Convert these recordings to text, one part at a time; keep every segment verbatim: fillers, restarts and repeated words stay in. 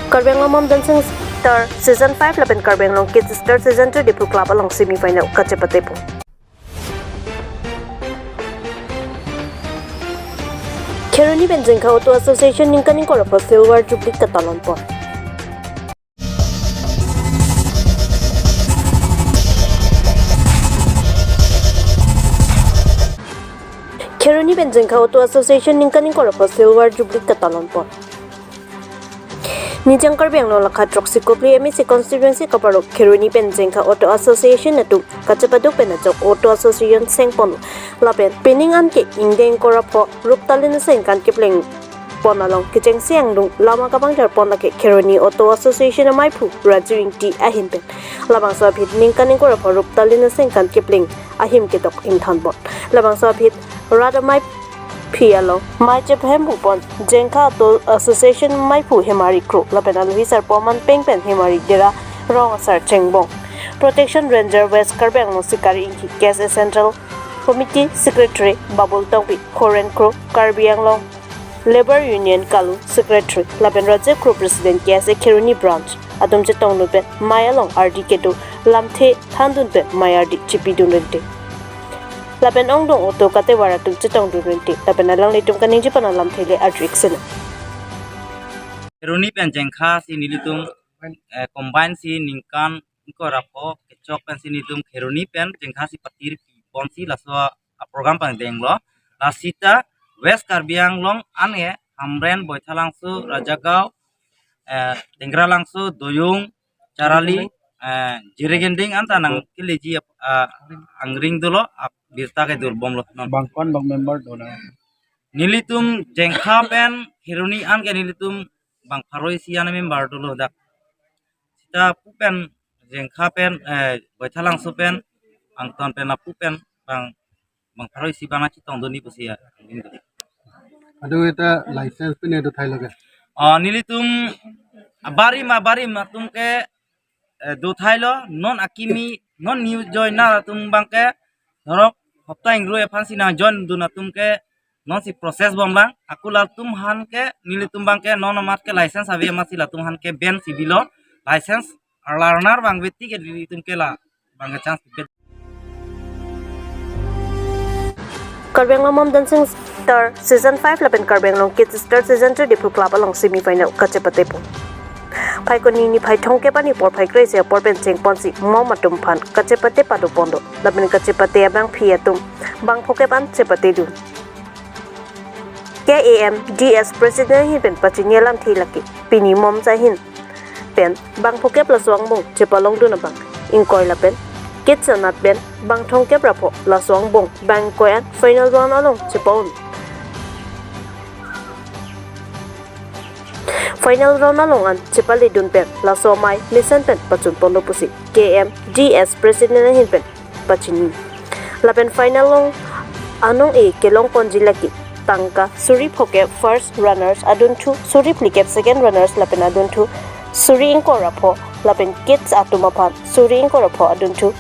Karbi Anglong Mom Dancing Star Season five lapen Karbi Anglong Kids Star Season two Diphu Club along semi final kachepatepo. Kheroni pen Jengkha Auto Association ningkan ingkoi ra pho Silver Jubilee katalonpo. Kheroni pen Jengkha Auto Association ningkan ingkoi ra pho Silver Jubilee katalonpo. Nijang Karbi Anglong lakha throksi kopili M A C constituency kaparlo Kheroni pen Jengkha Auto Association atum kachepaduk pen ajok Auto Association sengpon lapen pining an ke ingdeng ingkoi ra pho Ruptalin Sengkan kepleng pon along kechengsi angdung lama kabang jar pon lake Kheroni Auto Association amaiphu Raju Ingti ahin pen labangso aphi ningkan ingkoi ra pho Ruptalin Sengkan kepleng ahim kedok ingthan pon. Labangso aphi rat amaiphi along mei chephem pupon Jengkha Auto Association amaiphu Hemari Kro lapen alohi sarpo aman peng pen Hemari Dera rong asar chengbong. Protection Ranger West Karbi Anglong Sikari Ingti, K S A Central Committee Secretary Babul Tokbi, Khoren Kro, Karbi Anglong Labour Union Kalu Secretary lapen Rajiv Kro President K S A Kheroni Branch atum chetongdun pen mei along ardi kedo lamthe thandun pen mei ardi chipidun rente. Lapen ongdung auto katevar atum chetongdun rente. Lapen alanglitum kaningje pon alamthe le arju-ik sena. Kheroni pen Jengkha si nelitum, eh, combine si ningkan ingkoi ra pho kechok pensi nelitum Kheroni pen Jengkha si patir pi ponsi laso a program pangdenglo. Lasi ta West Karbi Anglong an ke Hamren, Baithalangso, Rajagaon, eh, Dengralangso, Doyung, Charali, eh, Jirikinding anta nangkeleji, ah, angring dolo, ah, birta kedo bomlo non. Bang ko-an bang member dona? Nelitum Jengkha pen Kheroni an ke nelitum bang pharo isi an member dolo dak. Sita pu pen Jengkha pen, eh, Baithalangso pen, angton pen lapu pen bang, bang pharo isi bang nangchetongdunji pusi ya. Adu eta license pen edo thailo ke? Ah, nelitum barim abarim atum ke, eh, do thailo, non akimi, non new joiner atum abang ke, norok hopta ingru aphan si nangjoin dun atum ke, non si process bomlang, ako latum aphan ke, nelitum abang ke, non amat ke license ave amat si latum aphan ke ben si bilo, license arlarnar abang beti ke nelitum ke la, abang ke chance ke. Karbi Anglong Mom Dancing Star Season five lapen Karbi Anglong Kids Star Season two Diphu Club along semi final kachepatepo. Phaikuni niphai thomkep ani porphai kre-isi apor pen chengponsi mom atum aphan kachepate padopon do. Lapen kachepate abangpi atum bang phokep an chepatedun. K A M D S President ahin pen pachini alamthe lake pini moms ahin pen bang phokep laso angbong chepalongdun abang ingkoi lapen kids anat pen bang thomkep ra pho laso angbong bang ingkoi an final round along chepa-un. Final round along an chepaledun pen laso amei mesen pen pachun ponlo pusi K M D S President ahin pen pachini. Lapen final along anong-e kelong ponji lake tangka suri phokep first runners, adunthu suri phlikep second runners, lapen adunthu suri ingkoi ra pho, lapen kids atum aphan suri ingkoi ra pho, adunthu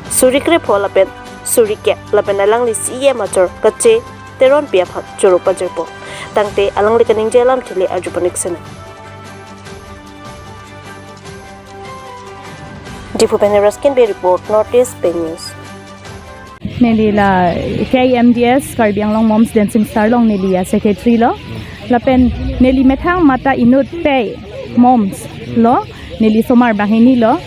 suri kre pho lapen suri kep, lapen alangli C E M achor Kache Teronpi aphan choro pajirpo. Tangte alangli kaningje alamthe le arju pon-ik sena. Diphu pen Raskin Bey report, North East Pei News. Neli la K M D S Karbi Anglong Moms Dancing Star along neli a secretary lo. Lapen neli methang mata inut pei moms lo. Neli somar banghini lo.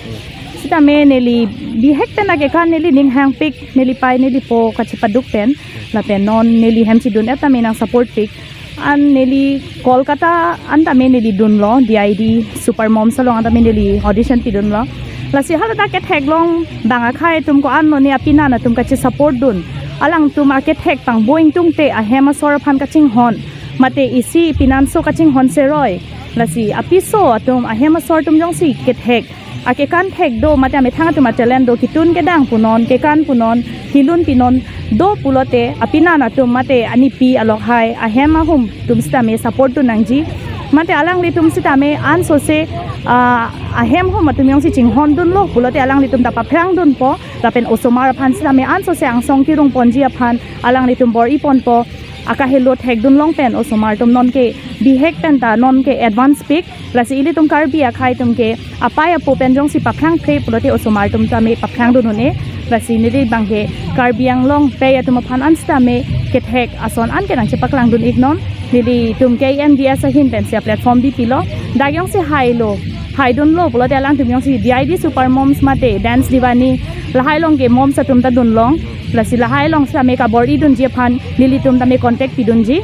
Sitame neli bihek pen akekan neli ning hangpik, neli pei neli po kachepaduk pen. Lapen non neli hem chidun-et tame nang support pik. An neli Kolkata an tame neli dunlo, D I D Super Moms along an tame neli audition pidunlo. Lasi haladak ketheklong bang akhei atum ko-an lo ne apinan atum kachesupport dun. Alangtum akethek pangbo ingtungte ahem asor aphan kachinghon. Mate isi pinanso kachinghon seroi. Lasi apiso atum ahem asor atum jongsi kethek akekan thek do mate amethang atum a talent do, kitun kedang punon, kekan punon, kilun pinon do pulote apinan atum mate anipi alokhai ahem ahum atum sitame support dun nangji. Mate alanglitum sitame ansose, ah, ahem ahum atum jongsi chinghon dunlo pulote alanglitum ta paphrang dunpo, lapen osomar aphan sitame ansose angsong kirung ponji aphan alanglitum bor-i ponpo. Akahelo thekdun long pen osomar atum nonke bihek pen ta nonke advance pik. Lasi ilitum Karbi akhei atum ke apei apo pen jongsi paphrang phre pulote osomar atum tame paphrang dun un-e. Lasi neli abang ke Karbi Anglong pei atum aphan an sitame kethek ason an ke nangchepaklang dun iknon. Nelitum K N D S ahin pensi a-platform bipilo. Dak jongsi hailo, haidunlo pulote alangtum jongsi D I D Super Moms mate Dance Divani lahai along ke moms atum ta dun long. Lasi lahai along sitame kabor-i dunji aphan nelitum tame contact pidunji.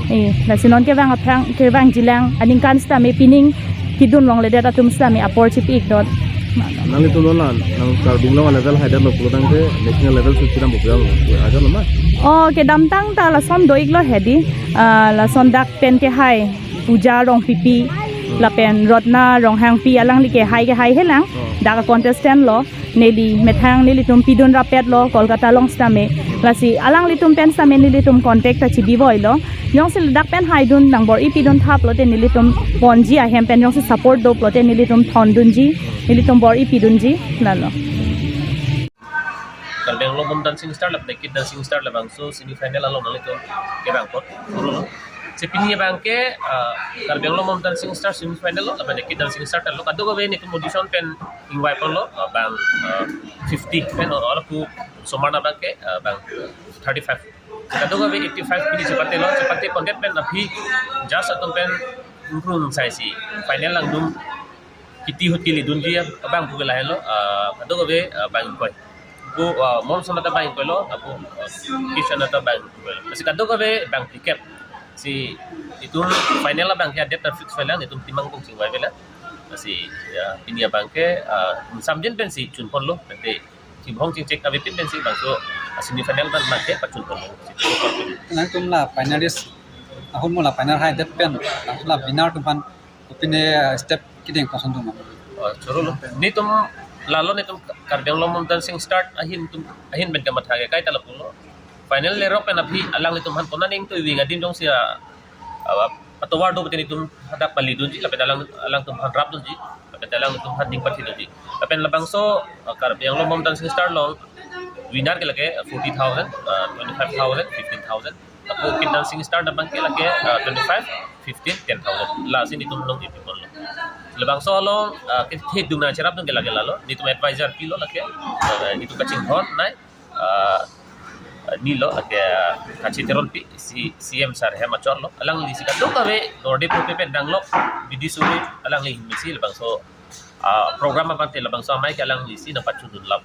Eh, lasi non kevang aphrang, kevangji lang, aningkan sitame pining kedun longledet atum sitame apor chipi ikdot. Nanglitum non la, nang Karbi Anglong a-level haidetlo pulo tangte national level si kedam bukjang lo. Ajo lo ma? Oh, kedamtang ta lason do iklo hedi. Ah, lason dak pen kehai Puja Rongpipi, lapen Ratna Ronghangpi, alangli kehai kehai helang. Oh. Dak contestant lo, neli methang nelitum pidun rapetlo Kolkata along sitame. Lasi alanglitum pen sitame nelitum contact ta chibi voilo. Jongsi ladak pen haidun nangbor-i pidun thap lote nelitum ponji ahem pen jongsi support do pulote nelitum thondunji, nelitum bor-i pidunji, lalo. Karbi Anglong Mom Dancing Star lapen Naked Dancing Star labangso semi final along nanglitum kevang apot, kurlo. Si pini abang ke, ah, Karbi Anglong Mom Dancing Star semi final lo, lapen Naked Dancing Star ta lo. Kadokave nelitum audition pen ingvai ponlo, ah, bang, ah, fifty pen, oh, lapu osomar abang ke, ah, bang thirty-five. Kadokave eighty-five pini chepatelo, chepate pondet pen aphi judge atum pen ingkrung saisi final alangtum kiti ahut kili dunji abang pu ke lahelo, ah, kadokave, ah, bang ingkoi. Pu, ah, mom sona ta bang ingkoilo, lapu, ah, kitchen ta bang ingkoilo. Lasi kadokave bang phlikep. Si itum final abang ke a-date ta fix velang, itum timang bung chingvai velang. Lasi, ya, pini abang ke, ah, samjin pensi chun ponlo, tangte chibong chingchek avepin pensi bangso, ah, semi final abang ke pachun ponlo. Nangtum la finalist ahut mo la final haidet pen, nangtum la winner atum aphan kopine, eh, step kedeng koson dun ma? Oh, choro lo. Nelitum lalo nelitum Karbi Anglong Mom Dancing Star ahin atum, ahin pen kamatha ke kaita lapulo. Final lerok pen aphi alanglitum aphan konat ning to iwing adim jongsi a, a, atovar do pute nelitum hadak pali dunji, lapen alang, alangtum aphan rap dunji, lapen alangtum aphan ning pathi dunji. Lapen labangso, ah, Karbi Anglong Mom Dancing Star along winner ke lake, ah, forty thousand, ah, twenty-five thousand, fifteen thousand. Lapu Naked Dancing Star abang ke lake, ah, twenty-five, fifteen, ten thousand. Lasi nelitum along ipi ponlo. Labangso along, ah, ke thedung nangcherapdun ke lake lalo. Nelitum advisor pilo lake. Ah, nelitum kachinghon nai. Ah, nilo lake, ah, Kachi Teronpi, si C M sir hem achorlo. Alangli si kadokave norde pope pen danglok bidi suri alangli ahin pensi labangso, ah, program abang te labangso amei ke alangli si nangpachundun lap.